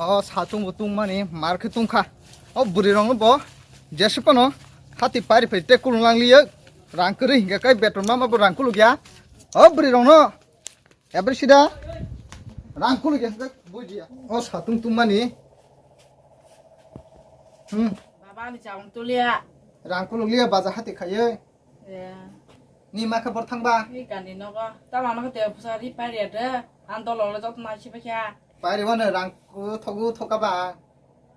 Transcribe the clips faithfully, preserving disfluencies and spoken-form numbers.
O satung bo tungmani mar khe tungkha. O bwrwi rokno bo jesa phano hati pari phai te kulung lang liyo. Rang kwrwi hinkhe kai beton mama bo rang kuluk ya. O bwrwi rokno ebri sida rang kuluk ya hinkhe buji ya. O satung tungmani. Hmm. Baba ni chawng tulia. Rang kuluk liya baja hati khaye. Eh. Ni ma khe bor thangba? Ni kani nogo. Tama no te pusa ri pari ade. An dolo le jot nai siba kya. Pari wano rang ku thogu thoka ba.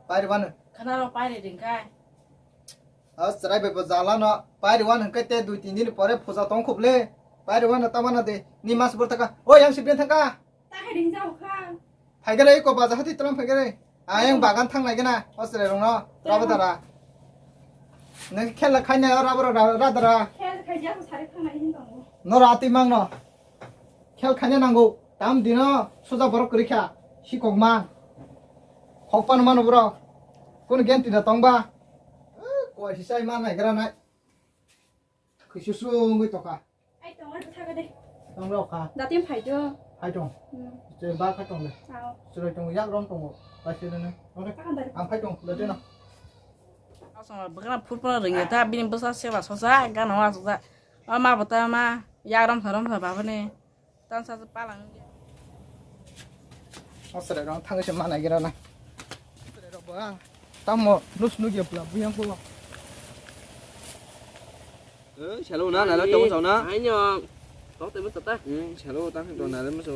Pari wano. Khana ro pari ding kai. As rai be jala no. Pari wano kai te dui tin din pore puja tong khup le. Pari wano tama na de. Ni mas bor thaka. O yang sibin thangka. Ta hai ding jao kha. Phaigare ko baja hati tram phaigare. Ayang bagan thang nai gana. Osre rong no. Raba dara. Nang khela khaina raba ra ra dara. Khel khai ja ko sare thang nai hin tongo. No rati mang no. Khel khaina nango. Tam dino suja borok kwrwi kha. Sikok ma. Hokpan mano bro. Kun genti da tongba. Ko sisai ma nai gra nai. Khisi sungwi toka. Ai tong ar bwthago de. Tong rok kha. Datim phai do. Phai tong. Hmm. Che ba kha tong de. Ao. Chwrai tong yak rom tong. Ba se ne. Oke. Ang phai tong de no. Asong bwkhana phutphano ringya ta bini bwsa seba sosa gana wa sosa. O ma bwta ma yak rom sa rom sa ba bani. Tan sa palang. O sere rong thang se mana gira na. Sere rong ba. Tamo nus nuk ya pula buyang pula. Eh, salo na, nalo tong sao na. Ai nyo. Tong te masa ta. Hmm, salo tang tong nalo masa.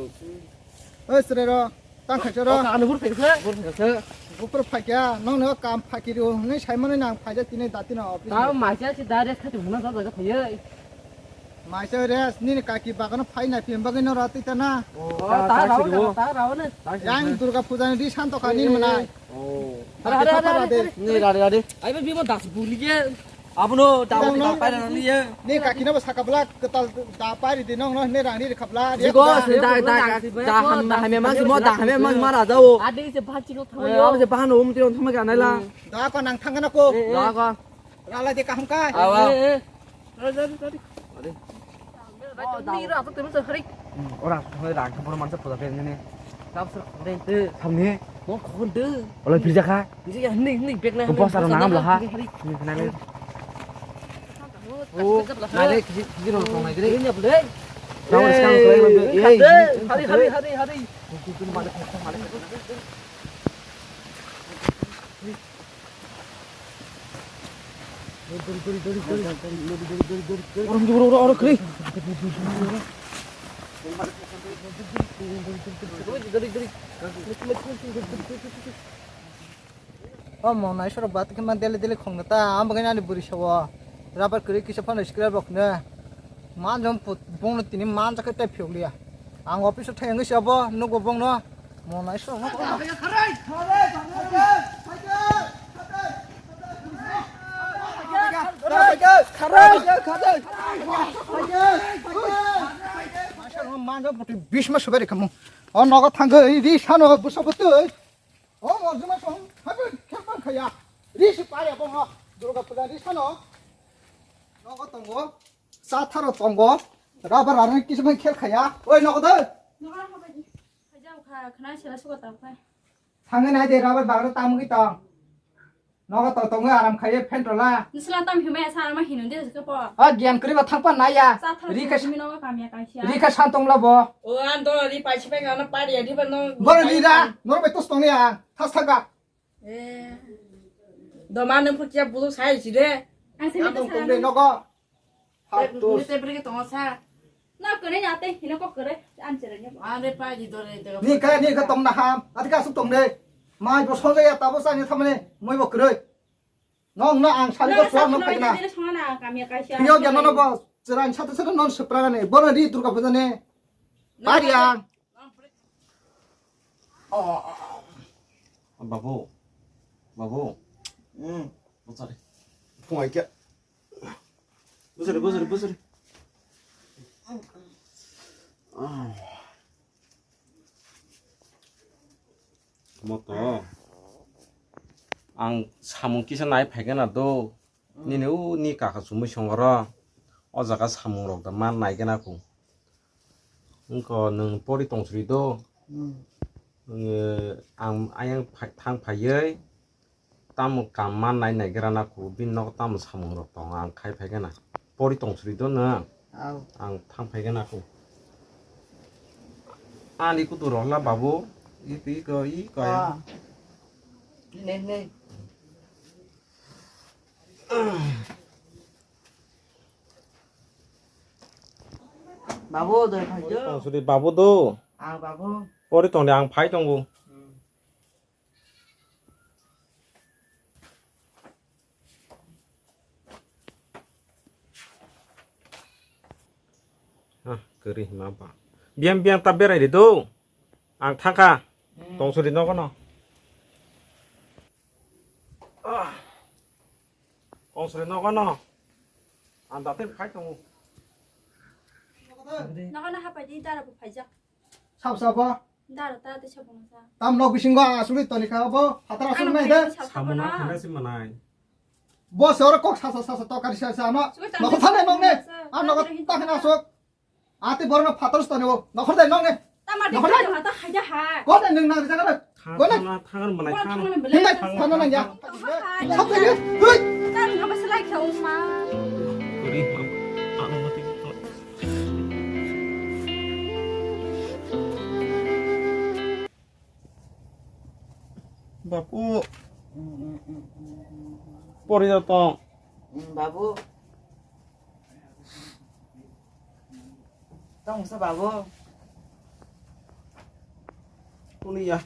Oi sere rong. Tang khai sero. Anu bur phai se. Bur phai se. Bupur phai kya. Nong no kam phai kiri. Ni sai mani nang phai ja tini dati na office. Ta ma cha si da res khati buna sa da phai. Maisa res nini kaki bagano phai nai phi bagwi no rati ta na. Oh, ta rao, ta rao ne. Yang Durga Puja ni ri santo ka nini mana. Oh. Hare, hare, hare, hare. Ni rari, rari. Ai ba bimo das buli ye. Abono da pai na ni ye. Ni kaki no saka bla ketal da pai ri di nong no ne rang ri khabla. Bigo da da da da ham na hame mas mo da hame mas mara jao. Adi se bhachi ko thamo yo. Adi se bahano um ti thamo ga nai la. Da ko nang thang na ko. Da ko. Rala de kaham kai. Awa. Rala de tadi. Ade. Ni ra to temi hari. Ora, hoi rang thang pura mansa puja pe ni. Tap sir. Ade. Te thamni. Mo khon de. Ola phirja kha. Ni ya ni ni bek na. Ko boss aro nangam la ha. Ni nai. Oh, nai le kiji kiji ro tong nai de. Ni ya bole. Tang ro skang ko. Hari hari hari hari. O mo nai soro bat khe ma dele dele khong ta, am bagwi ani buri sawo. Rabar kwrwi kisa phano scrap rok ne. Man jom put bong no tini man jakhe tai phiyok liya. Ang office o thai wngwi se abo nugo bong no. Mo nai soro no. Bisma subari kamu. O nogo thangwi ri sano busa butui. O morjuma song habi khelpan khaya. Ri si paya bongo. Durga puja ri sano. Nogo tongo. Sa tharo tongo. Rabar rani kisman khel khaya. Oi nogo de. Nogo habai. Khajam kha khna sela suka tam kha. Thangwi nai de rabar bagra tamgwi tong. Nogo to tongwi aram khaiye phentola. Nisla tam himaya sa ma hinu de se po. A gyan kri ba thangpa naya. Sa thar Rikha mi nogo kamya kaisa. Rikha san tongla bo. O an do ri paisi pe gana pari ya di ba no. Bor ri da. Nor be tos tongni a. Thas thaga. Eh. Doma nung phukia bulu sai si de. Ang se Ang tong tong de nogo. Te bulu te breke tong sa. Na kene ya te hino ko kere an chere ne. Are pa di dore te. Ni ka ni ka tong na ham. Ati ka su tong de. Mai bo songa ya tabo sa ni thamane. Moi bo kere. Nong na ang sari ko suang no phai na. Song na kamya kaisa. Yo ya no no bo. Cheran satu satu non sepra ne. Bono di Durga puja ne. Pari ang. Babu, babu. Hmm. Bosari. Phungai kya? Bosari, bosari, bosari. Moto. Ang samung kisa nai phaikha na do. Nini o ni kaka chumui songoro. O jaga samung rok da man nai gana kung. Wngkha nwng pori tong sri do. Hmm. Eh, ang ayang phai-, thang phaiwi tamo kam ma nai naigra na ku, bini nogo tamo samung rok tongo, ang khai phai gana. Pori tong suri do na. Au. Ang thang phai gana ku. Ani kutu rohla babu, i pi ko, i ko. Ah. Ne, ne. Babu, doi phai do. Tong suri babu do. Ah, babu. Pori tong de, ang phai tongo. Hmm. Ah, kwrwi hima ba. Biyang biyang ta berai di do. Ang thangkha. Hmm. Tong suri nogo no. Ah. Tong suri nogo no. Ang date phai tongo. Nogo no hapai di, dara bo phaijak. Sab sab ba. Dara ta te sabung sa. Tam nok bisingo asugwi toni kha bo. Phatara asuk nai de. Sabung na. Bo se oro kok sa sa sa sa tokari sa sa no. Nok thane nok ne. A nok ta khana asuk. Ati borno phatar stani o. Nokhor dai nong ne. Tamar de. Nokhor dai. Hata haja ha. Ko dai nang nang jaga dai. Ko dai. Thana thangan manai thana. Hindai thana nang ya. Hai. Sab dai. Hui. Tar ngam selai khe umma. Kuri mam. Ano mati. Bapu. Pori da tong. Babu. Tong sa babu. Kuni ya.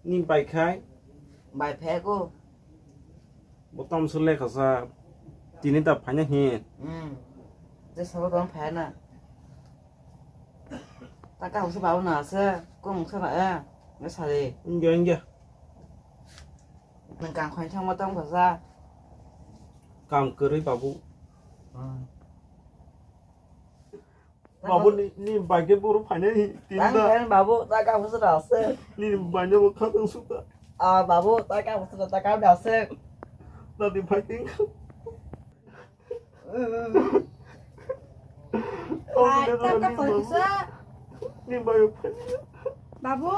Ni bai khai. Bai phe ko. Bo tam sule khasa. Tini ta phanya hi. Hmm. Je sabo tong phe na. Ta ka usa babu na se. Ko muksa na e. Nge sari. Nge nge. Nang kang khoi thang ma tong khasa. Kam kwrwi babu. Hmm. Babu ni, ni bai khe boro phainai tin da. Tang babu, ta ka bwswk da se. Ni bai no kha tang suka. Ah, babu, ta ka bwswk da, ta ka da se. Tadi fighting. Hai, ta ka pori sa. Ni bai phainai. Babu.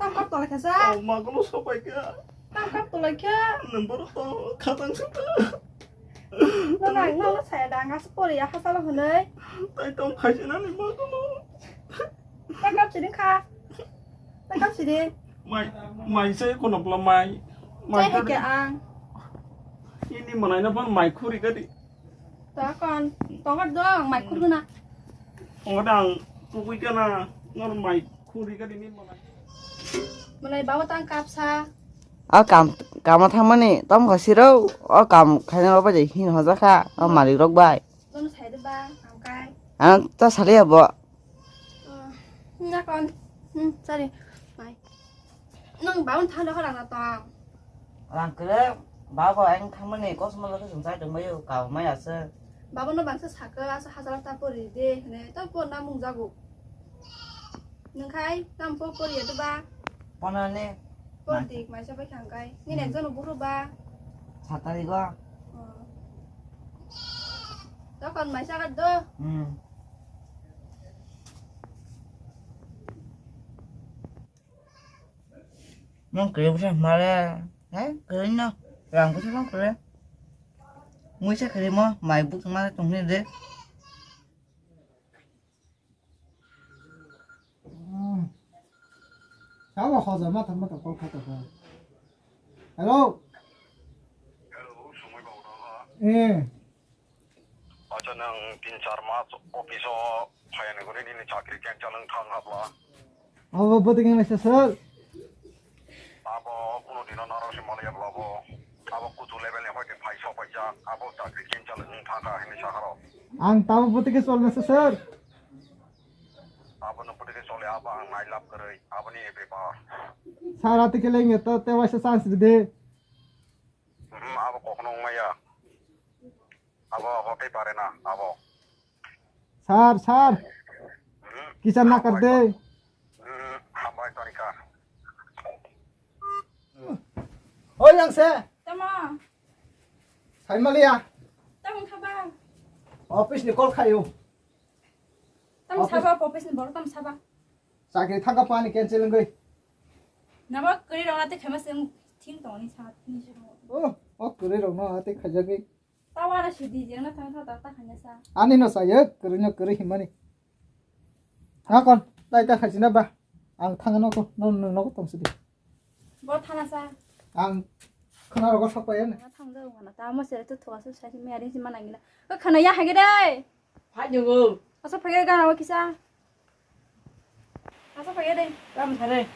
Tam kap tolai kha sa. Oh, ma, kono sopai kha. Tam kap tolai kha. Number to khatang sita. No, no, no, no, saya dah nggak sepuluh ya, hasal hunai. Tai tong khai sina ni ma kono. Tam kap sini kha. Tam kap sini. Mai, mai saya kono pula mai. Mai saya tadi. Ke ang. Ini mana ini pun mai khuri kadi. Tokon, tokon dong, mai khurguna. Tongo dang, tugui kana, nor mai khuri kani ni malai. Malai bawa tang kapsa. O kam, kamo thangmani, tom khasiro, o kam khaina babai hin hojakha, o malik rok bai. Dono saide ba, kam kai. Ano ta sali abo. Oh, na kon. Hmm, sorry. Mai. Nang baun thang da khara na tang. Rang kre, baba ang thangmani kosmo lo sung sai tong bayo, ka mai asa. Baba no bangsa saka, asa hajar ta pori de, ne, ta por na mung jago. Nang khai, tam por pori ya to ba. Pona ne. Por dik, mai sa bai khang kai. Ni nek jono buru ba. Satari go. Oh. Tokon mai sa ka do. Hmm. Mong kiri busa mare, eh, kiri no, rang busa mong kiri. Muisa kiri mo, mai buk mare tong ni de. Hmm. Sabo hoja ma thamma to kol khato ko. Hello. Hello, sumui babu na ha. Eh. Acha nang tin char mas office o phayani guri nini chakri cancel wng thang habla. Abo bwtwkhe mesa sir. Abo kuno dino naro se malaya bla bo. Abo kutu level ni hoite phai sok paijak. Abo chakri cancel wng thang kha hini sakaro. Ang tamo bwtwkhe chol mesa sir. Abo no bwtwkhe chole abo ang nai lab kwrwi. Abo ni bepar. Sir ati kele nge to te waisa chance de. Hmm, abo kokno wngmaya. Abo hotai pare na, abo. Sir, sir. Hmm, kisa nakar de. Hmm, hambai tarika. Oi, yang se. Tamo. Sai maliya. Tamo khaba. Office ni call khayo. Tamo saba, office ni bor tamo saba. Chakri thangka pani cancel wngwi. Nabo kwrwi rok ate khaima se thing tongni sa ni sa. Oh, o kwrwi rok no ate khaijagwi. Tawa na sidi jeng na thang sa ta ta khanya sa. Ani no saya kwrwi no kwrwi himani. Ha kon, tai ta khaisina ba. Ang thangno ko, no no no tong sidi. Bo thana sa. Ang khana rogo sok pai ne. Thang jao mana ta mo sere tu thoga su sa si me ari si mana ngina. Ko khana ya hage dai. Phai nungo. Asa phai ga na kisa. Asa phai dai. Tam thare.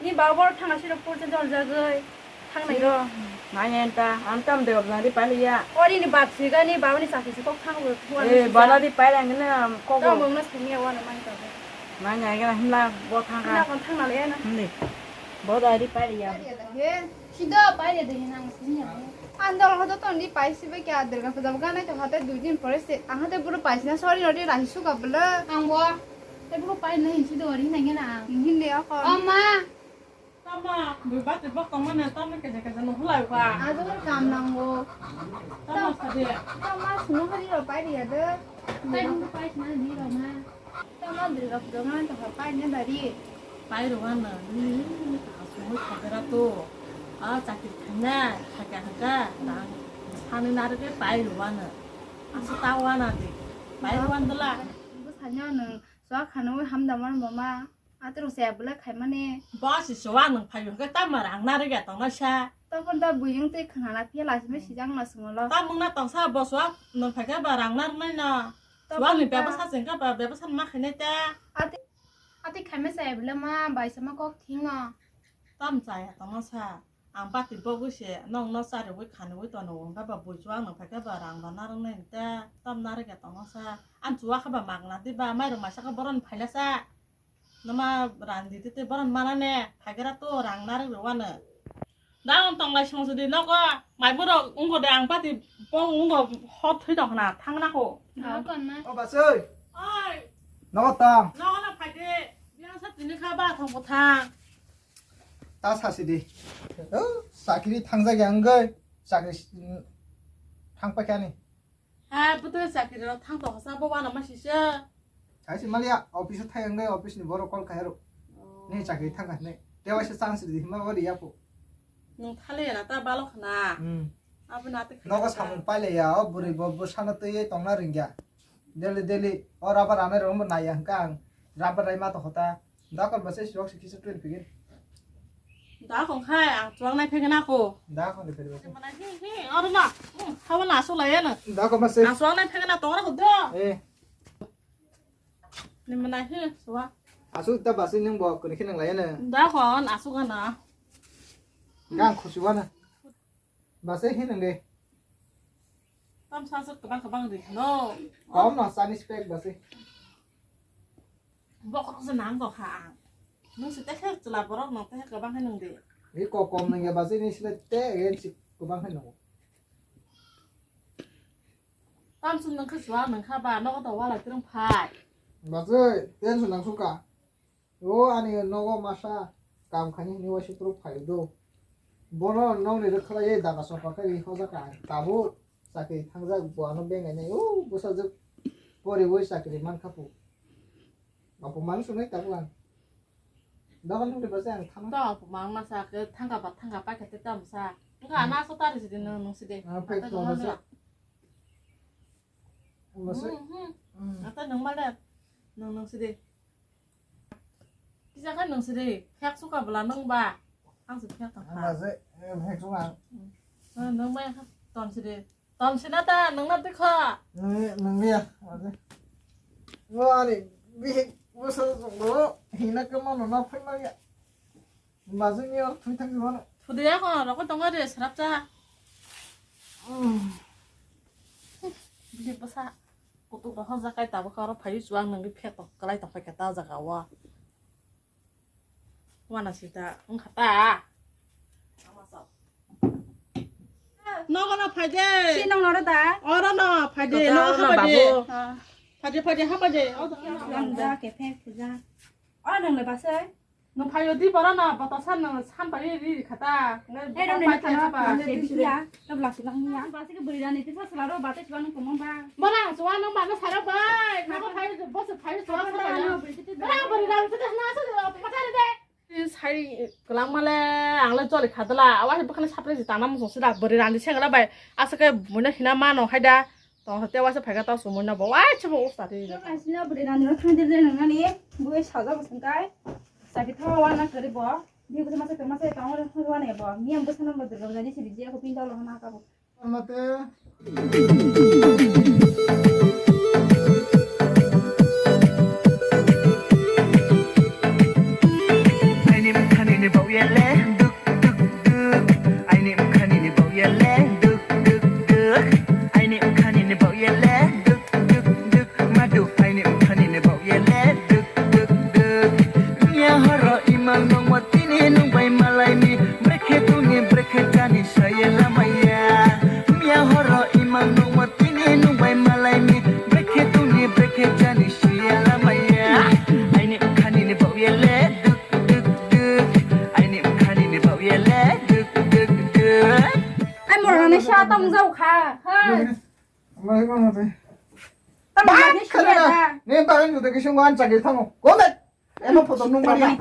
Ni ba bor thang asi ro pur jol jagoi. Thang nai ro. Nai en ta, ang tam de obna di pali ya. Ori ni bab si ga ni ba ni sa si kok thang ro. Eh, bala di pai lang na kok. Tam mong na sini ya wana mai ta. Nai nai ga himla bo thang ga. Na kon thang na le na. Himni. Bo da di pai ya. He, sido pai de de nang sini ya. Andor hodo ton di pai sibe kya Durga puja ga nai to hate dui din pore se. Ang hate buru pai sina sorry roti rahi suka bela. Ang bo. Te buru pai nai si do ri nai na. Hindi ako. O ma. Tama, bui bati bok tong mane tama keje keje no hulai ba. Ado kam nango. Tama sadi. Tama suno hari ro pai ri ya de. Tai buru pai sina di ro ma. Tama Durga puja ma to ha pai ne dari. Pai rwano, ni asugwi thajera to. A chakri khaina, thaka haka, rang sani narwgwi pai rwano. Asa ta wana di. Pai rwano dala. Bo sanya no, so khano hamdamar mama. Atrung se bwlai khaimani. Bo si suwa nwng phaiyo hwnkhe tamo rang narwkya tongnaisa. Tokon ta buiyung tei khwnana phiya laisima sijak ma songolo. Tamungna tongsa bo suwa nwng phaikhe ba rang narwknaino. Suwa ni bebasa chengkha ba bebasa ma khainai ta. Ati, ati khaima chaya bwlai ma baisa ma kok thingo. Tam chaya tongnaisa. Ang bati bogwi se nokno chariwi khaniwi tono wngkha ba bui suwa nwng phaikhe ba rang ba narwknai ta. Tam narwkya tongnaisa. Ang suwa kha ba magna di ba mairok maisa kha boron phailasa. Noma randi tete boron manane phaikera to rang narwk rwano. Dagon tonglai song sidi nogo mai borok wngkho de ang pati bo wngkho hot thwi tong khna thangna kho. Dagon ma. O basoi. Oi. Nogo tong. Nogo no phaide. Biang sa tini kha ba thong bo thang. Ta sa sidi. O, chakri thangjak ya wngwi. Chakri s-, thang paikha ni. Ha, bwtwi chakri rok thang tong kha sa, bo uanama sisa. Hai se maliya, office o thai wngwi office ni borok call khai aro. Oh. Ni chakri thang kha hinwi. Tewaisa chance ridi hinma bo riya pho. Nwng thali na ta balo khna. Hmm. Abo na te khna. Nogo samung paile ya, o bwrwi bo bwsano twiwi tongna ringya. Daily daily o rubber anai rok bo naiya hwnkha ang. Rubber rai ma to hota. Da kol bwsai si rok si kisa twi phigin. Da kong khai ang chuang nai phegena ko. Da kol phegena ko. Mana hi hi oro na. Hmm, hawa na so la ya na. Da kol bwsai. Ang chuang nai phegena to ra ko do. Eh. Ni mana hi so wa. Asu ta bwsai nang bo kuni khe nang la ya na. Da kol asu ga na. Gang khusu wa na. Bwsai hi nang de. Tam sa sa kabang kabang ri no. Kom no Chinese pack bwsai. Bokrok se nang kok ha ang. Nung se tekhe chwla borok nang tekhe kwbang khe nung di. Ni kok kom nang ya basi ni sile te again si kwbang khe nung. Tam sun nang khe chwla nang kha ba nogo to wala tirung phai. Basi tension nang suka. O ani nogo masa kam khani hini waisi proof phai do. Bono nokni rwkha ye daga sopa khe ri hoja ka tabuk chakri thangjak bo ano bengai nai o bwsajwk poriwi chakri man kha pu. Apo man sunai tabuk ang. Dogan nungni bwsai ang thangma. To apo man masa khe thangka ba thangka pai khe te tam sa. Wngkha ana so tari sidi nung nung sidi. Ah, pek to bwsai. Bwsai. Hmm, hmm. Hmm. Ata nung male nung nung sidi. Kisa khe nung sidi, phek suka bwla nung ba. Ang se phek tong kha. Ang ba se, eh, phek suka. Hmm. Eh, nung bai kha ton sidi. Ton sina ta, nung na bikha. Nung, nung ya, ba se. Ngo ani bihik bwsa jong bo, hina khe mano na phai ma ya. Ba se ni or thui thang ni mano. Thudi ya ko, rokoi tongo de, srap cha. Hmm. Bihik bwsa. Kutuk rok hojak kai tabuk oro phaiwi chuwak nungwi phek tok kwlai tong kha ta jaga o. Wana sita wngkha ta. Nogo no phai de. Si nong noro da? Oro no phai de. Nogo habai de. Phai de, phai de, habai de. Lamda ke phek khuja. O nong le basai. Nwng phaio di borok no, boto san nwng san pai ri ri kha ta. Ngai Hey, boto rong pai ni kha thana ba. Pande di sila. Tabla sila ni ya. Ba sik bwrwi rani tisa sila ro ba tei siba nwng tongmang ba. Borok ang suwa nwng ba no saro bai. Nwng phaio bo se phaio suwa sa bai. Borok bwrwi rani tisa na sa pachari de. Sai kwlangma le ang le joli kha dala. Awa bwkhani sapre ji tana muchung sida bwrwi rani sengra bai. Asake buino hina mano haida. Tong te waisa phaikha ta sumui no bo waisa bo usta twi. Asina bwrwi rani ro thang de nang nani bui saja bo sungkai. Saki thawa wana kari bo. Bi bwsa masa tong masa tong ro thang wana bo. Miyam bwsa no bo durga bwsa ni siri je ko pin dolo na ka bo. Mate. Aini mkhani ni bau yele duk duk duk. Aini mkhani ni bau yele duk duk duk. Aini mkhani ni bau yele duk duk duk. Madu aini mkhani ni bau yele duk duk duk. Mia horo imang nongmo tini nungbai malai ni. Brekhe tungni brekhe jani saye lamaya. Mia horo imang nongmo tini nungbai malai ni. Brekhe tungni brekhe jani saye lamaya. Aini mkhani ni bau yele duk duk duk. Aini mkhani ni bau yele duk duk duk. Ai morani sa tong jau kha. Hai. Amai ko mate. Tamo lagi sih ya. Ne ba ni de kisung wan chagi tamo. Ko de. Eno photo nung bari.